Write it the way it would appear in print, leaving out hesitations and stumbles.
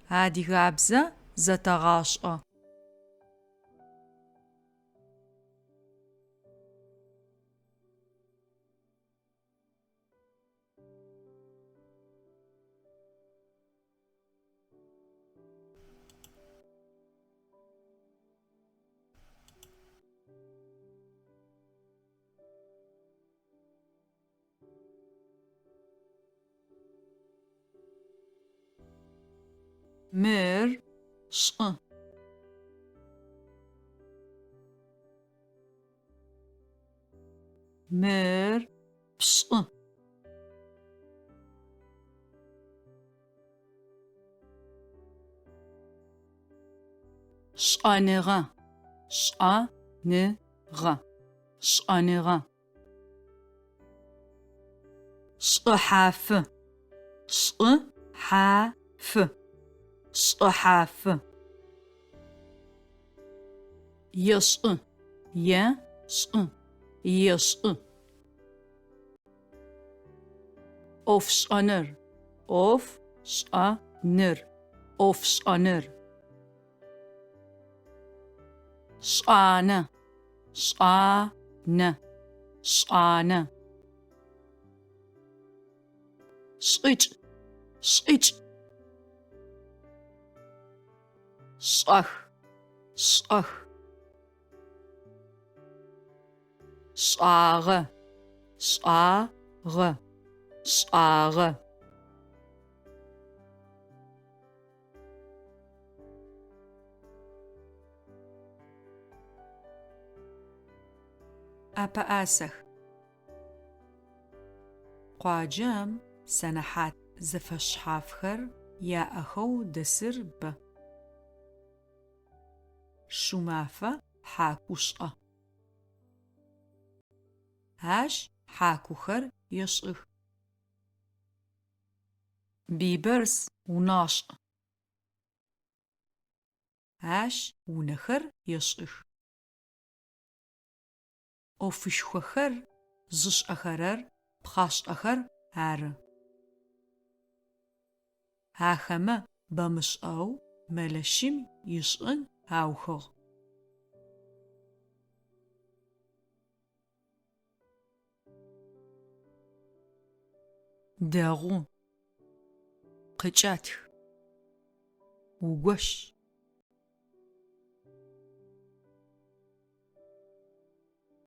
Адыгабзэ зэтэгъашӏэ. Мыр шӏы. Мыр пшӏы. Шӏэныгъэ, шӏэ-ны-гъэ, шӏэныгъэ. Шӏыхьафы, шӏы-хьа-фы, шӏыхьафы. Ешӏы, е-шӏы, ешӏы. ӏофшӏэныр, ӏоф-шӏэ-ныр, ӏофшӏэныр. Шӏанэ, шӏа-нэ, шӏанэ. Шӏыкӏ, шӏыкӏ. Шӏэх, шӏэх. Шӏагъэ, шӏа-гъэ, шӏагъэ. ӏэпэӏасэх. Къуаджэм сэнэхьат зэфэшъхьафхэр яӏэхэу дэсыр бэ. Шумафэ хьакушӏэ. Ащ хьакухэр ешӏых. Бибэрс унашӏ. Ащ унэхэр ешӏых. ӏофышхохэр зышӏэхэрэр пхъашӏэхэр ары. Ахэмэ бэмышӏэу мэлэщым ишӏын аухыгъ. Дэгъу. Къыкӏэтх. Угощ.